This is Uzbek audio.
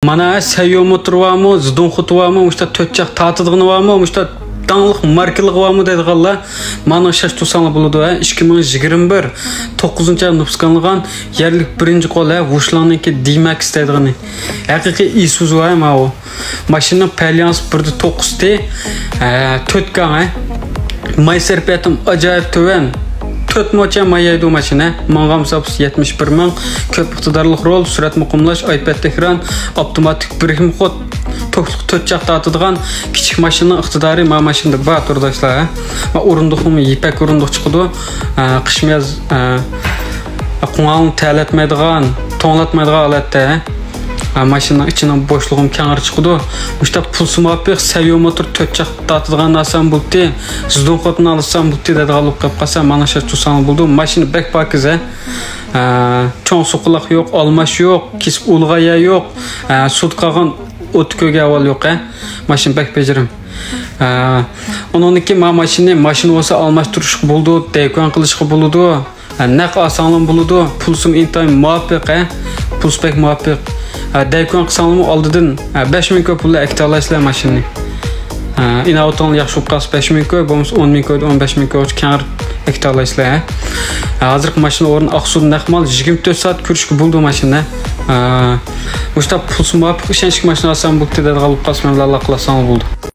Mana sayyo motor varmi, zidon xutu varmi, muşta to'tchaq tortidigani varmi, muşta danglik markalığı varmi deydiganlar mana shash tursanlar bo'ladi. 2021 9-oy nupskanlagan yerlik birinchi qo'l Vushlaniki D-Max deydigani. Haqiqiy Isuzu ha ma u. Mashina Palyans 1.9 T 4 gang. May serpiyatim ajoyib tuvan. 4 mocha mayaydu mashina. Mangam sapus 71 ming. Ko'p iqtidorli rol, surat muqimlash, iPad ekran, avtomatik birikma xod, to'qliq 4 chaq tortadigan kichik mashinaning iqtidori ma mashinada bor turdoshlar. Ma o'rindiqmi ipak o'rindiq chiqadi. Qish yoz qo'ng'alni terlatmaydigan, to'nglatmaydigan holatda. Mashinaning ichining bo'shlig'im kangri chiqadi. Uchta pulsi muvofiq sayyo motor 4 chaq tortadigan narsam bo'ldi. Zidon xotini olsam bo'ldi dedigan bo'lib qolib qolsa, mana shu tusan bo'ldi. Mashina bek pokiz. Cho'ng suqliq yo'q, olmash yo'q, kesib ulg'aya yo'q, sut qolgan o't ko'ga avval yo'q. Mashina bek bejirim. Undan keyin mashina bo'lsa almashtirish bo'ldi, dekon qilishga bo'ladi. Naq osonlik bo'ladi, pulsim intayin muvofiq, pulsi bek muvofiq. Daykon qilsangmi oldidan 5000 ko'p pulga aktalasizlar mashinani. Inavton yaxshi bo'lib qolsa 5000 ko'p, bo'lmasa 10 ming ko'p, 15 ming ko'p kangir aktalasizlar. Hozirgi mashina o'rni Oqsuv naqmal 24 soat ko'rishga bo'ldi mashina. O'sha pulsi muvofiq ishonchli mashina olsam bo'ldi dedigan bo'lib qolsa, men bilan aloqa qilsam bo'ldi.